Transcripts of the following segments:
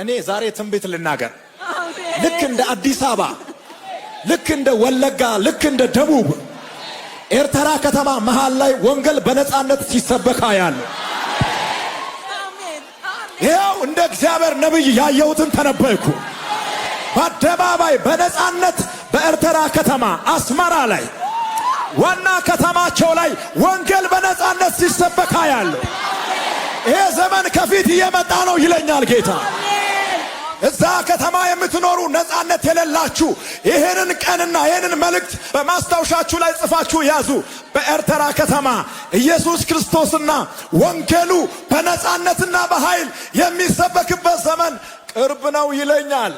እኔ ዛሬ ትንቢት ልናገር። አሜን። ልክ እንደ አዲስ አበባ፣ ልክ እንደ ወለጋ፣ ልክ እንደ ደቡብ ኤርትራ ከተማ መሃል ላይ ወንጌል በነፃነት ሲሰበክ አያለሁ። አሜን። አሜን። ይኸው እንደ እግዚአብሔር ነቢይ ያየሁትን ተነበይኩ። በአደባባይ በነፃነት በኤርትራ ከተማ አስመራ ላይ፣ ዋና ከተማቸው ላይ ወንጌል በነፃነት ሲሰበክ አያለሁ። ይሄ ዘመን ከፊት እየመጣ ነው ይለኛል ጌታ። እዛ ከተማ የምትኖሩ ነፃነት የሌላችሁ፣ ይህንን ቀንና ይህንን መልእክት በማስታወሻችሁ ላይ ጽፋችሁ ያዙ። በኤርትራ ከተማ ኢየሱስ ክርስቶስና ወንጌሉ በነፃነትና በኃይል የሚሰበክበት ዘመን ቅርብ ነው ይለኛል።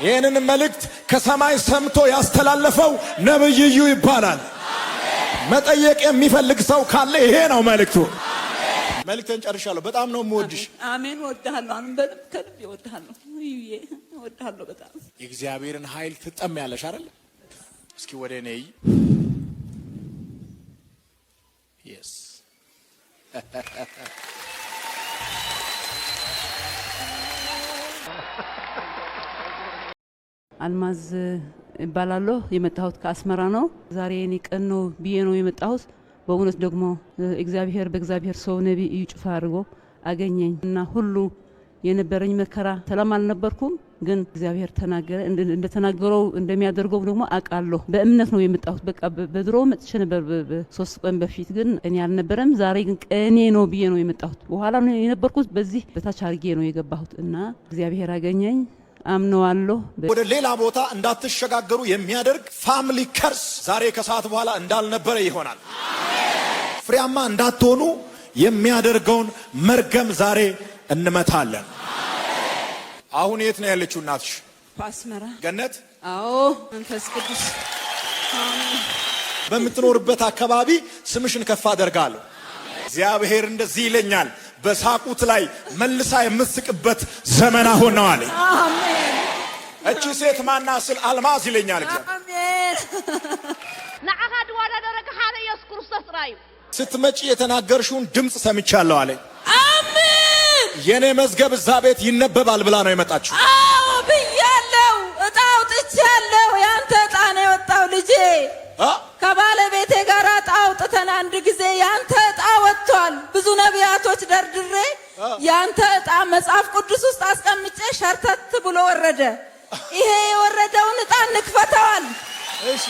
ይህንን መልእክት ከሰማይ ሰምቶ ያስተላለፈው ነብይ እዩ ይባላል። መጠየቅ የሚፈልግ ሰው ካለ ይሄ ነው መልእክቱ። መልእክቴን ጨርሻለሁ። በጣም ነው የምወድሽ። አሜን። እወድሃለሁ። አሁንም በልብ ከልብ እወድሃለሁ። እዩዬ፣ እወድሃለሁ በጣም። የእግዚአብሔርን ኃይል ትጠሚያለሽ አይደል? እስኪ ወደ እኔ እይ። Yes. አልማዝ እባላለሁ። የመጣሁት ከአስመራ ነው። ዛሬ የኔ ቀን ነው ብዬ ነው የመጣሁት። በእውነት ደግሞ እግዚአብሔር በእግዚአብሔር ሰው ነቢይ እዩ ጩፋ አድርጎ አገኘኝ እና ሁሉ የነበረኝ መከራ፣ ሰላም አልነበርኩም፣ ግን እግዚአብሔር ተናገረ። እንደተናገረው እንደሚያደርገው ደግሞ አውቃለሁ። በእምነት ነው የመጣሁት። በቃ በድሮ መጥቼ ነበር 3 ቀን በፊት፣ ግን ቀኔ አልነበረም። ዛሬ ግን ቀኔ ነው ብዬ ነው የመጣሁት። በኋላ ነው የነበርኩት። በዚህ በታች አድርጌ ነው የገባሁት እና እግዚአብሔር አገኘኝ። አምነዋለሁ። ወደ ሌላ ቦታ እንዳትሸጋገሩ የሚያደርግ family curse ዛሬ ከሰዓት በኋላ እንዳልነበረ ይሆናል። ፍሬያማ እንዳትሆኑ የሚያደርገውን መርገም ዛሬ እንመታለን። አሁን የት ነው ያለችው እናትሽ? በአስመራ። ገነት። አዎ፣ መንፈስ ቅዱስ፣ አሜን። በምትኖርበት አካባቢ ስምሽን ከፍ አደርጋለሁ። እግዚአብሔር እንደዚህ ይለኛል፣ በሳቁት ላይ መልሳ የምትስቅበት ዘመን አሁን ነው አለኝ። አሜን። እቺ ሴት ማና ስል አልማዝ ይለኛል እግዚአብሔር። አሜን። ንዓኻ ድወዳደረካ ሓደ ኢየሱስ ክርስቶስ ጥራይ እዩ። ስትመጪ የተናገርሽውን ድምፅ ሰምቻለሁ አለኝ። አሜን። የኔ መዝገብ እዛ ቤት ይነበባል ብላ ነው የመጣችው። አዎ ብያለሁ። እጣ አውጥቻለሁ። ያንተ እጣ ነው የወጣው ልጄ። አ? ከባለቤቴ ጋር እጣ አውጥተን አንድ ጊዜ ያንተ እጣ ወጥቷል። ብዙ ነቢያቶች ደርድሬ ያንተ እጣ መጽሐፍ ቅዱስ ውስጥ አስቀምጬ ሸርተት ብሎ ወረደ። ይሄ የወረደውን እጣ እንክፈተዋል። እሺ።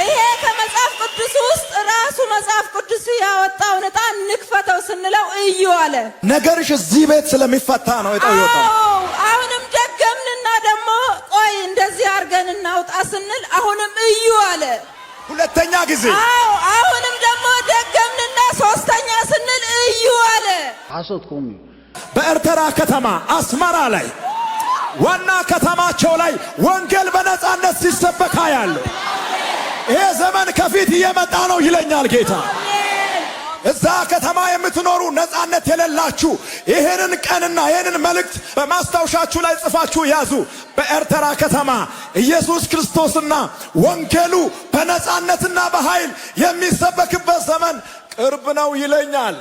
ይሄ ከመጽሐፍ ቅዱስ ውስጥ ራሱ መጽሐፍ ቅዱስ ያወጣውን እጣ እንክፈተው ስንለው እዩ አለ። ነገርሽ እዚህ ቤት ስለሚፈታ ነው እጣው የወጣው። አዎ፣ አሁንም ደገምንና ደግሞ ቆይ እንደዚህ አድርገን እናውጣ ስንል አሁንም እዩ አለ። ሁለተኛ ጊዜ። አዎ፣ አሁንም ደግሞ ደገምንና ሶስተኛ ስንል እዩ አለ። ሓሶትኩም እዩ። በኤርትራ ከተማ አስመራ ላይ፣ ዋና ከተማቸው ላይ ወንጌል በነፃነት ሲሰበክ አያለሁ። ይሄ ዘመን ከፊት እየመጣ ነው ይለኛል ጌታ። እዛ ከተማ የምትኖሩ ነፃነት የሌላችሁ፣ ይህንን ቀንና ይህንን መልእክት በማስታወሻችሁ ላይ ጽፋችሁ ያዙ። በኤርትራ ከተማ ኢየሱስ ክርስቶስና ወንጌሉ በነፃነትና በኃይል የሚሰበክበት ዘመን ቅርብ ነው ይለኛል።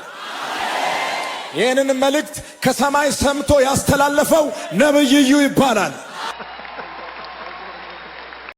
ይህንን መልእክት ከሰማይ ሰምቶ ያስተላለፈው ነብይ እዩ ይባላል።